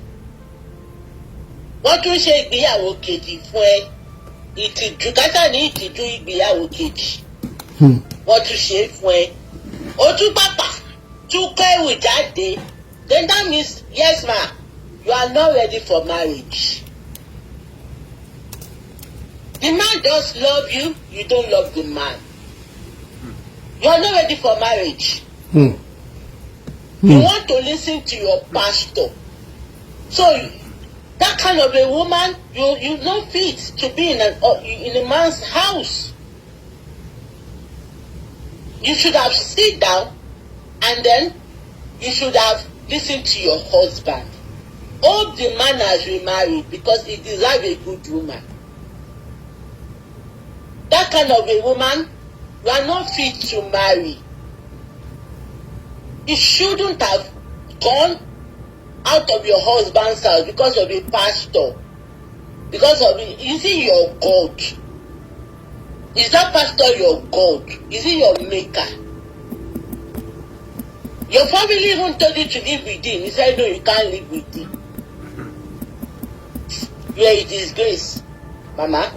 Wọ́n tún ṣe ìgbéyàwó kejì fún ẹ. Ìtìjú kátà ní ìtìjú ìgbéyàwó kejì wọ́n tún ṣe é fún ẹ, ó tún pàpà tún kẹ́rù jáde. Then that means, yes ma, you are not ready for marriage. The man just love you, you don't love the man. You are not ready for marriage. You want to listen to your pastor. So that kind of a woman, you no fit to be in a man's house. You should have sit down and then you should have listened to your husband. Hope the man has remarried because he deserve a good woman. That kind of a woman, you are not fit to marry. You shouldn't have gone out of your husband's house because of a pastor. Because of it. Is he your God? Is that pastor your God? Is he your maker? Your family even told you to live with him. He said, "No, you can't live with him." You are a disgrace, Mama.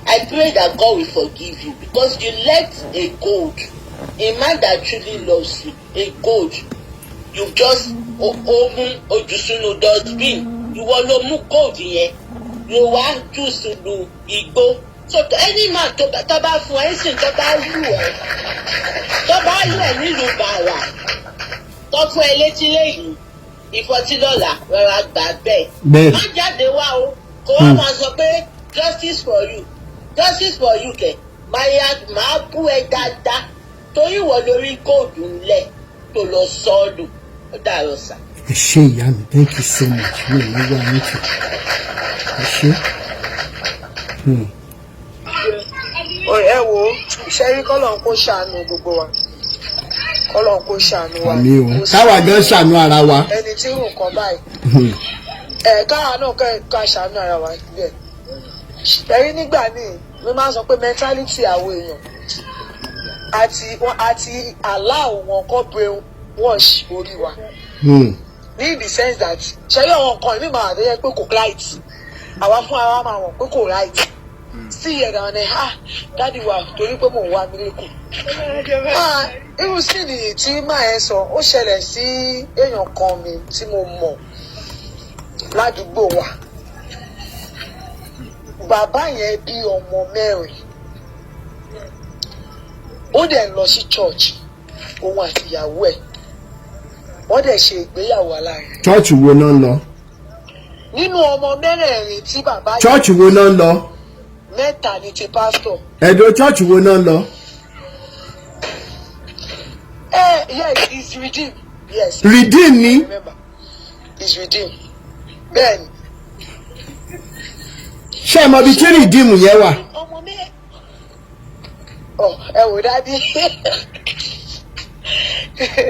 I pray that God will forgive you because you let a gold, a man that truly loves you, a gold, you just ó mú ojú sínú dustbin. Ìwọ ló mú gold yẹn, ló wá jù sínú igbó. So to any man tó bá fún ẹ sìn, tó bá lù ẹ, tó bá lù ẹ nílùú bàrà, tó fún ẹ létí lẹ́yìn ìfọtílọ́lá, rọra gbà bẹ́ẹ̀. Bẹ́ẹ̀. Má jáde wá o, kó wá máa sọ pé justice for you, justice for you kẹ. Máa ya máa bú ẹ dáadáa torí ìwọ lórí gold ńlẹ̀ tó lọ sọ́ọ̀lù. Ó dàrọ sà. Ẹ ṣé, ìyá mi. Thank you so much. Mi ò ní wá yín tì. Ẹ ṣé. Ẹ wo, ṣẹ́rí, kọ́lọ́n kó ṣàánú gbogbo wa, kọ́lọ́n kó ṣàánú wa. Àmín o. Kò sí Káwa gan ṣàánú ara wa. Ẹni tí irú nǹkan báyìí ẹ, káwa náà ká ṣàánú ara wa bẹ́ẹ̀. Ṣẹ́rí, nígbà míì mo máa ń sọ pé mentality àwọn èèyàn àti wọn àti allow wọn kọ́ brain wash orí wa ní in the sense that, ṣẹ́rí, àwọn nǹkan ìmí máa àtẹ́yẹ pé kò right, àwa fún ara máa wọ̀n pé kò right sí ẹ̀dá ọ̀nà. Ah, daddy wa, torí pé mò ń wá miracle. Ah, irú scene tí máa ẹ sọ, ó ṣẹlẹ̀ sí èèyàn kan mi tí mo mọ̀ ládùúgbò wa. Bàbá yẹn bí ọmọ mẹ́rin, ó dẹ̀ ń lọ sí church. Òun àti ìyàwó ẹ̀, wọ́n dẹ̀ ṣe ìgbéyàwó alárinrin. Church wo náà ń lọ? Nínú ọmọ mẹ́rẹ̀ẹ̀rin tí bàbá yẹn, Church wo náà ń lọ? mẹ́ta ní ti pásítọ̀. Ẹ̀dùn, church wo náà ń lọ? Ẹ, yes, he's redeemed, yes. Redeem ni? Remember, he's redeemed, bẹ́ẹ̀ni. Ṣé ẹ mọ ibi tí Redeem yẹn wà? Ọmọ mi ọ, ẹ wò, daddy,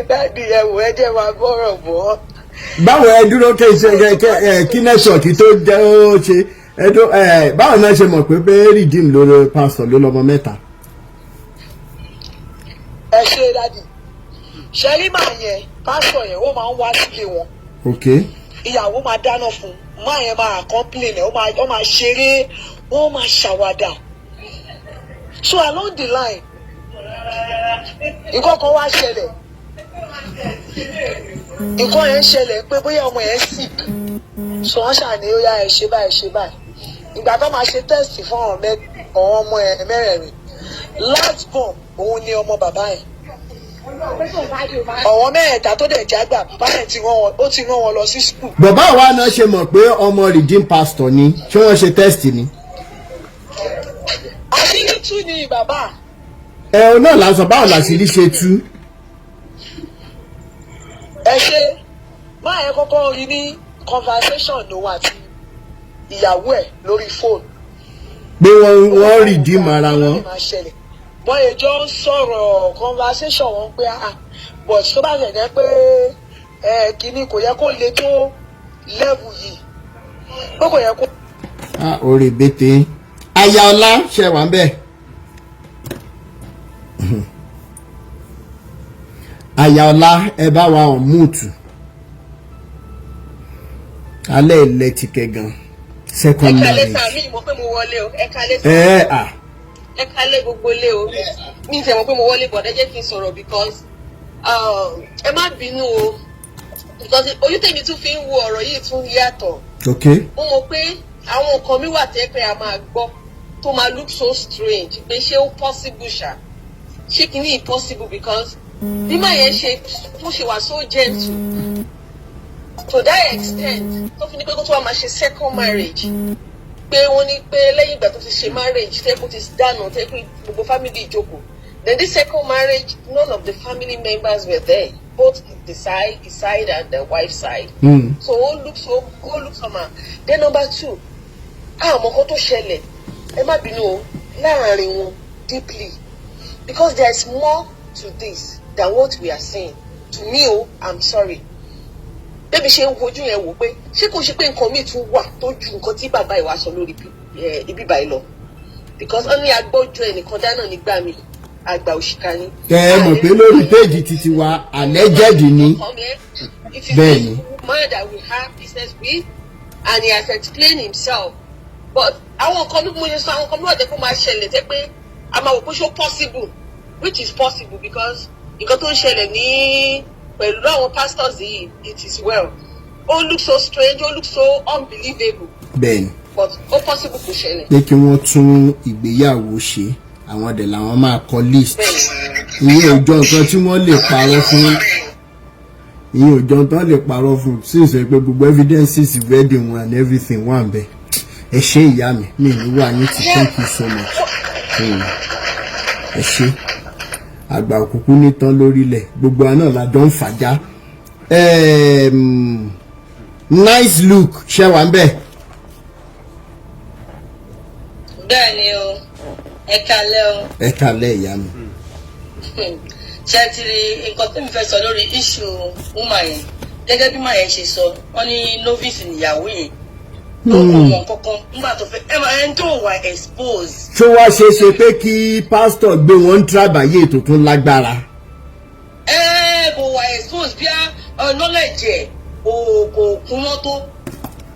daddy, ẹ wò, ẹ jẹ́ máa gbọ́rọ̀ bọ́. Báwo? Ẹ dúró, kí ṣe kẹ ẹ kí network tó jẹ́ ó ṣe ẹ dó ẹ. Báwo náà ṣe mọ̀ pé Redeem ló lọ pásítọ̀ ló lọ́mọ mẹ́ta? Ẹ ṣe, daddy. Ṣẹ́rí, màá yẹn, pásítọ̀ yẹn, ó máa ń wá sílé wọn. Ìyàwó máa dáná fún un, máa yẹn máa complain ẹ̀, ó máa ṣeré, wọ́n máa ṣàwàdà. So along the line, nǹkan kan wá ṣẹlẹ̀. Nǹkan yẹn ṣẹlẹ̀ pé bóyá ọmọ yẹn sick, so wọ́n ṣàní ó yá, ẹ ṣe báyìí, ṣe báyìí. Ìgbà tó máa ṣe test fún àwọn ọmọ ẹ mẹ́rẹ̀ẹ̀rin, last born òun ni ọmọ bàbá yẹn. Àwọn mẹ́ẹ̀ẹ́ta tó dẹ̀ jágbà, bàbá yẹn ti rán wọn, ó ti rán wọn lọ sí school. Bàbá wa náà ṣe mọ̀ pé ọmọ Redeem pastor ni? Ṣé wọ́n ṣe test ni? Àṣírí tú ni bàbá. Ẹ ọ náà là ń sọ, báwo làṣírí ṣe tú? Ẹ ṣe máa yẹn kọ́kọ́ rí ní conversation òun àti ìyàwó ẹ̀ lórí fóònù. Pé wọ́n redeem ara wọn. Wọ́n yẹ jọ ń sọ̀rọ̀, conversation wọn pé, ah, but tó bá ṣẹ̀ jẹ́ pé ẹ kínní, kò yẹ kó le tó level yìí, pé kò yẹ kó. Ah, orí bètè. Aya ọlá ṣe wà ń bẹ̀. Aya ọlá, ẹ bá wa unmute. Alẹ́ ilẹ̀ ti kẹ gan, second Ẹ kalẹ́. marriage. Sàmì mọ̀ pé mo wọlé o. Ẹ kalẹ́ sà. Ẹ à. Ẹ kalẹ́ gbogbo lé o. Mi tẹ̀ mọ̀ pé mo wọlé bọ̀dẹ́, jẹ́ kí n sọ̀rọ̀ because ẹ má bínú o, because ojú tèmi tún fi ń wo ọ̀rọ̀ yìí tún yàtọ̀. Mo mọ̀ pé àwọn nǹkan mi wà tẹ́ pé a máa gbọ́ tó máa look so strange pé ṣé ó possible ṣá, ṣé kìíní possible, because bí màá yẹn ṣe tó ṣe wà so gentle to that extent tó fi ní pé kó tó wá máa ṣe second marriage, pé wọ́n ní pé lẹ́yìn ìgbà tó ti ṣe marriage tẹ́ kó ti dànù, tẹ́ kó gbogbo family ìjókòó, then this second marriage, none of the family members were there, both the side, his side and the wife side. So ó look so, ó look somehow. Then number two, àmọ́ nǹkan tó ṣẹlẹ̀, ẹ má bínú o, láàrin wọn deeply, because there is more to this than what we are seeing. To me o, I'm sorry, bébí ṣe ń wojú yẹn wò pé ṣé kò ṣe pé nǹkan míì tún wà tó ju nǹkan tí bàbá ìwà sọ lórí ibi báyìí lọ, because wọ́n ní agbọ́jọ ẹnìkan dáná nígbà mi, àgbà òṣìkà ni. Ẹ ẹ mọ̀ pé lórí péèjì títí wa, alleged ni. It is Bẹ́ẹ̀ ni. this man that we have business with and he has explained himself, but àwọn nǹkan bí mo ṣe sọ, àwọn nǹkan bí wọ́n jẹ́ kó máa ṣẹlẹ̀ tẹ́ pé a máa wò pé ṣó possible, which is possible, because nǹkan tó ń ṣẹlẹ̀ ní pẹ̀lú àwọn pastors yìí, it is well, ó look so strange, ó look so unbelievable. Bẹ́ẹ̀ ni. But ó possible kò ṣẹlẹ̀. Pé kí wọ́n tún ìgbéyàwó ṣe, àwọn dẹ̀ làwọn máa kọ list. Ìyẹn ò jọ nǹkan tí wọ́n lè parọ́ fún, ìyẹn ò jọ nǹkan lè parọ́ fún, since pé gbogbo evidences wedding wọn and everything wà ń bẹ. Ẹ ṣé ìyá mi, mi ní wà yín tí. Thank you so much. Ẹ ṣé. Àgbà òkùnkùn nítàn lórílẹ̀, gbogbo àná la jọ ń fàjá. Nice look, ṣé wà ń bẹ̀? Bẹ́ẹ̀ ni o, ẹ kalẹ́ o. Ẹ kalẹ́, ìyá mi. Ṣe ti rí nǹkan tí mo fẹ́ sọ lórí issue woman yẹn? Gẹ́gẹ́ bí màá yẹn ṣe sọ, wọ́n ní novice níyàwó yẹn tó kò mọ̀ kankan nígbà tó fẹ́ ẹ máa ẹni tó wà expose. Ṣó wá ṣeé ṣe pé kí pásítọ̀ gbé wọn ń tírábàyè tó tún lágbára? Ẹ kò wà expose bí a knowledge ẹ kò kún mọ́ tó,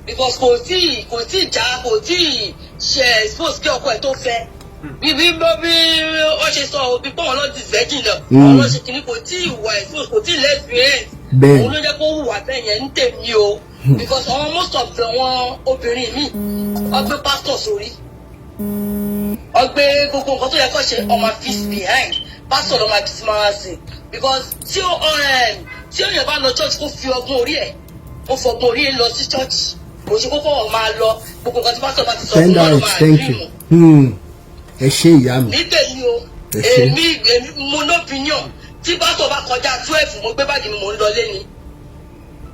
because kò tí já, kò tí ṣe expose kí ọkọ ẹ tó fẹ́. Bí ó ṣe sọ, bí pọ́n lọ di virgin lọ, àwọn lọ ṣe kìíní, kò tí wà expose, kò tí lè experience. Òun ló jẹ́ kó hùwà bẹ́ẹ̀ yẹn ń tèmi o, because àwọn most of the wọn obìnrin míì ọgbẹ́ pastor sórí ọgbẹ́ gbogbo nǹkan tó yẹ kó ṣe, ọmọ feast behind pastor ló máa fi máa sìn, because tí èèyàn bá lọ church, kó fi ọgbọ́n orí ẹ̀, kó fọgbọ́n orí ẹ̀ lọ sí church, kò ṣe kókó ọ̀ máa lọ gbogbo nǹkan tí pastor bá ti sọ fún wọn ló máa thank rí you mu. Ẹ ṣé, ìyá mi. Ní tèmi o. Ẹ ṣé. Èmi mo ní opinion, tí pásítọ̀ bá kọjá 12, mo gbé báàgì mi, mò ń lọ lé ni.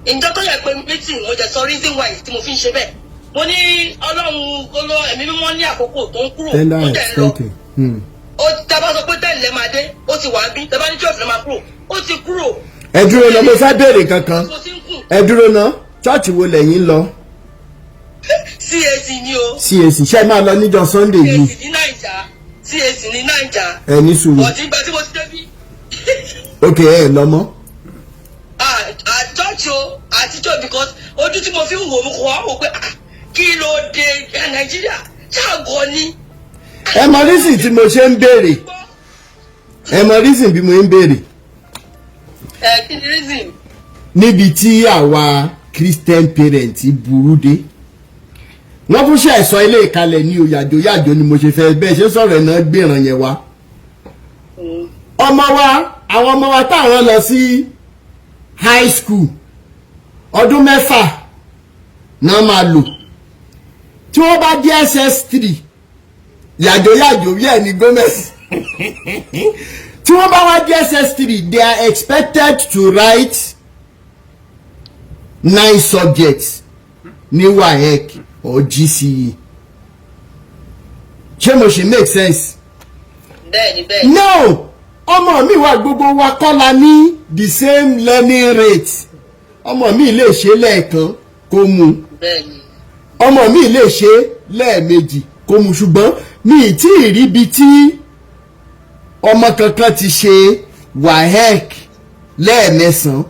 Ìjọ tó yẹ pé meeting, mo jẹ sọ reason why tí mo fi ń ṣe bẹ́ẹ̀. Mo ní Ọlọ́run olọ ẹ̀mí mímọ́ ní àkókò tó ń kúrò Tender tó dẹ̀ ń lọ. thank you. Ó tẹ́ bá sọ pé 10 lẹ́ máa dé, ó ti wà ń bí. Tẹ́ bá ní 12 lẹ́ máa kúrò, ó ti kúrò. Ẹ dúró ná, mo fẹ́ béèrè kankan. Mo ti ń kù. Ẹ dúró ná, church wo lẹ̀yin lọ? CAC ni o. CAC. Ṣé ẹ máa lọ níjọ́ Sunday yìí? CAC ní Naija, CAC ní Naija. Ẹ ní sùúrù. Ọ̀tí ìgbà tí mo ti débí. Ok, ẹ lọ mọ́. Àjọjọ àtijọ́, because ojú tí mo fi ń wò, mo kọ́ wá wò pé, ah, kí ló dé? Nàìjíríà ṣáàgọ́ ni. Ẹ mọ reason tí mo ṣe ń béèrè? Ẹ mọ reason bí mo ń béèrè? Ẹ kí ni reason? Níbi tí àwa Christian parents burú dé, wọ́n tún ṣe ẹ̀sọ́ ilé ìkalẹ̀ ní o. Yàjò yàjò ni mo ṣe fẹ́ bẹ́ẹ̀ ṣe sọ̀rọ̀ ẹ̀ náà gbèràn yẹn wá. Ọmọ wa, àwọn ọmọ wa táwọn lọ sí high school, ọdún 6 náà máa lò. Tí wọ́n bá dé SS3, yàjò yàjò bí ẹni Gomez, tí wọ́n bá wá dé SS3, they are expected to write nine subjects ní WAEC or GCE. Ṣé mo ṣe make sense? Bẹ́ẹ̀ni, bẹ́ẹ̀ni. No, ọmọ mi wà, gbogbo wa kọ́ la ní the same learning rate. Ọmọ mi lè ṣe lẹ́ẹ̀kan kó mu. Ọmọ mi lè ṣe lẹ́ẹ̀mejì kó mu, ṣùgbọ́n mi ì tí ì ríbi tí ọmọ kankan ti ṣe WAEC lẹ́ẹ̀mẹsàn-án,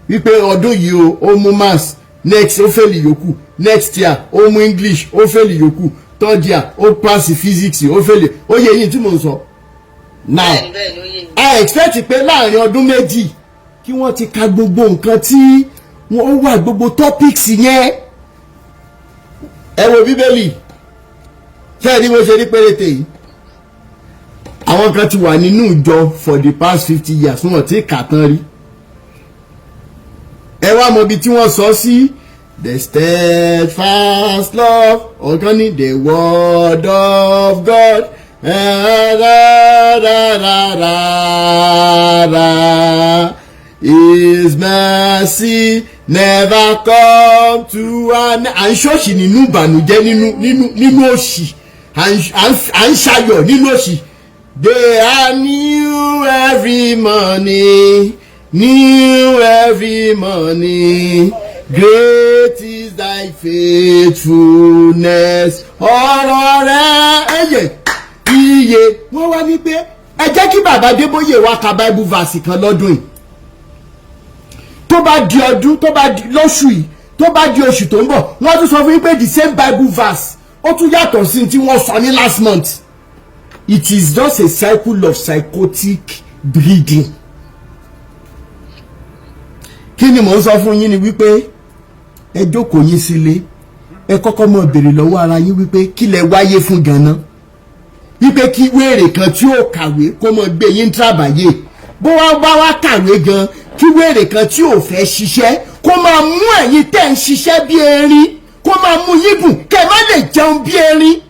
wípé ọdún yìí o, ó mú maths, next ó fail yòókù, next year ó mú English, ó fail yòókù, third year ó pass physics, ó fail. Ó yẹ yín tí mò ń sọ now? Bẹ́ẹ̀ni, bẹ́ẹ̀ni, ó yé mi. I expect pé láàrin ọdún 2 kí wọ́n ti ka gbogbo nǹkan tí wọ́n wà, gbogbo topics yẹn. Ẹ wo Bíbélì, ṣé ẹ ní bó ṣe rí péréte yìí? Àwọn kan ti wà nínú ìjọ for the past 50 years, wọn ti kà tán rí. Ẹ wá mọ ibi tí wọ́n sọ sí the steadfast love, ọ̀kan ní the word of God, ra ra ra ra ra, his mercy never come to an. À ń ṣọ́ọ̀ṣì nínú ìbànújẹ́, nínú òṣì, à ń ṣayọ̀ nínú òṣì. They are new every morning, new every morning, great is thy faithfulness. Ọ̀rọ̀ rẹ̀ ẹ̀yẹ̀ iye. Wọ́n wá ní pé ẹ jẹ́ kí bàbá Adébóyè wá ka Bible verse kan lọ́dún yìí. Tó bá di ọdún, tó bá di lóṣù yìí, tó bá di oṣù tó ń bọ̀, wọ́n tún sọ fún yín pé the same Bible verse, ó tún yàtọ̀ sí tí wọ́n sọ ní last month. It is just a cycle of psychotic breeding. Kí ni mò ń sọ fún yín ni wípé ẹ jókòó yín sílé, ẹ kọ́kọ́ mọ̀ béèrè lọ́wọ́ ara yín wípé kí lẹ wáyé fún ganan, wípé kí wéèrè kan tí ó kàwé kó mọ gbé yín tàbáyé, bó wá bá wá kàwé gan, kí wéèrè kan tí ò fẹ́ ṣiṣẹ́ kó máa mú ẹ̀yin tẹ́ ń ṣiṣẹ́ bí erin, kó máa mú yín bùn, kẹ́ ẹ má lè jẹun bí erin,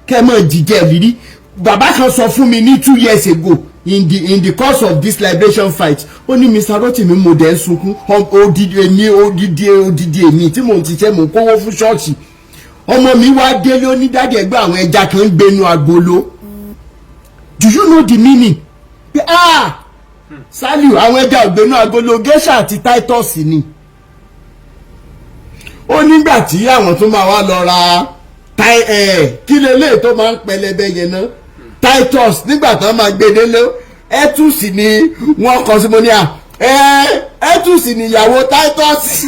kẹ́ ẹ má jíjẹ rírí. Bàbá kan sọ fún mi ní 2 years ago in the course of this liberation fight, ó ní, "Mr. Rotimi, mo dẹ̀ ń sunkún. Odidi èmi, odidi, odidi èmi tí mò ń ti ṣe, mò ń kówó fún ṣọ́ọ̀ṣì. Ọmọ mi wá délé, ó ní, 'Daddy, ẹgbẹ́ àwọn ẹja kan ń gbénu agolo.' Do you know the meaning?" Pé, "Ah, Saliu, àwọn ẹja ògbénu agolo, geisha àti Titus ni." Ó nígbà tí àwọn tó máa wá lọ ra kí lélẹ̀ tó máa ń pẹlẹbẹ yẹn náà, Titus, nígbà tó máa gbé délé, ẹtùsì ni wọ́n kọ sí. Mo ní à ẹ ẹtùsì ni ìyàwó Titus.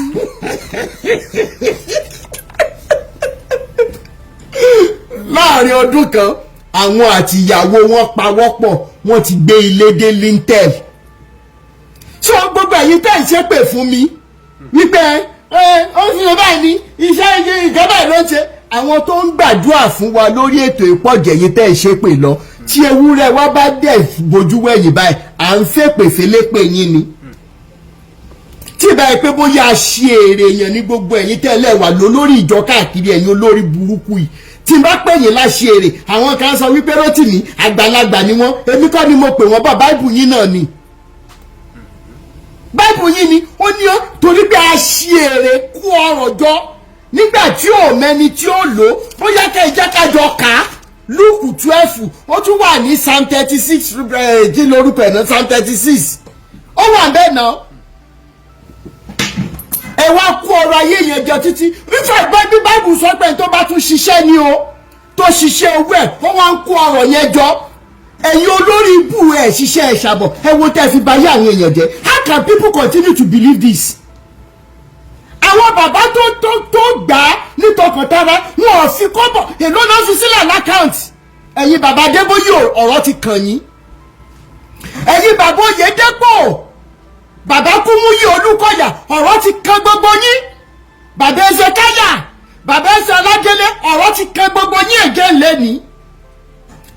Láàrin ọdún kan, àwọn àti ìyàwó wọn pawọ́pọ̀, wọ́n ti gbé ilé dé lintel. So gbogbo ẹ̀yin tẹ́ ń ṣépè fún mi wípé ẹ ó fi hàn báyìí ní iṣẹ́ ìjọba ló ń ṣe, àwọn tó ń gbàdúrà fún wa lórí ètò ìpọ̀jẹ̀ yìí tẹ́ ń ṣépè lọ, tí ewúrẹ́ wa bá dẹ̀ bójú wẹ̀yìn báyìí, à ń fèpè félépè yín ni. Tí ìbá yìí pé bóyá a ṣe èrè èèyàn ní gbogbo ẹ̀yin tẹ́lẹ̀ wà lólórí ìjọ káàkiri, ẹ̀yin olórí burúkú yìí, tí n bá pè yín láṣẹ èrè, àwọn kan sọ wípé Rótìmí àgbàlagbà ni wọ́n. Èmi kọ́ ni mo pè wọ́n bọ̀, báìbù yín náà ni, báìbù yín ni. Ó ní ó torí pé a ṣe èrè kú ọrọ̀ jọ nígbà tí ò mẹ́ni tí ó lò ó. Bóyá kẹ́ ẹ jẹ́ ká jọ kà á, Lúùkù 12, ó tún wà ní Psalm 36. Kí lorúkọ ẹ̀ náà? Psalm 36, ó wà bẹ́ẹ̀ náà. Ẹ wá kó ọrọ̀ ayé yẹn jọ títí fífẹ́ gbọ́ bí báìbù sọ pé tó bá tún ṣiṣẹ́ ni o, tó ṣiṣẹ́ owó ẹ̀, ó wá ń kó ọrọ̀ yẹn jọ. Ẹ̀yin olórí ibú, ẹ̀ ṣiṣẹ́, ẹ̀ ṣàbọ̀, ẹ wo tẹ́ fi bayé àwọn èèyàn jẹ́. How can people continue to believe this? Àwọn bàbá tó gbà á ní tọkàntara, wọn ò fi kọ́bọ̀, èló náà fi sílẹ̀ l'account? Ẹ̀yin bàbá Adébóyè, ọ̀rọ̀ ti kàn yín. Ẹ̀yin bàbá Oyèdépò, bàbá Kúmúyì, Olúkòyà. Olúkọ̀yà, ọ̀rọ̀ ti kan gbogbo yín. Bàbá Ezekiah, bàbá Ẹsẹ̀ Aládélé, ọ̀rọ̀ ti kan gbogbo yín ègé lẹ́ni.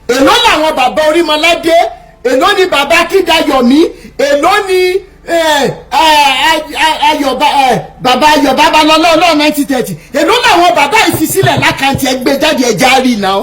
Èló làwọn bàbá Orímọládé? Èló ni bàbá Akíndayọ̀mí? Èló ni Ayọ̀, bàbá Ayọ̀ Babalọ́lá ọlọ́run 1930? Èló làwọn bàbá yìí fi sílẹ̀ l'account? Ẹ gbé jáde, ẹ já rí náà.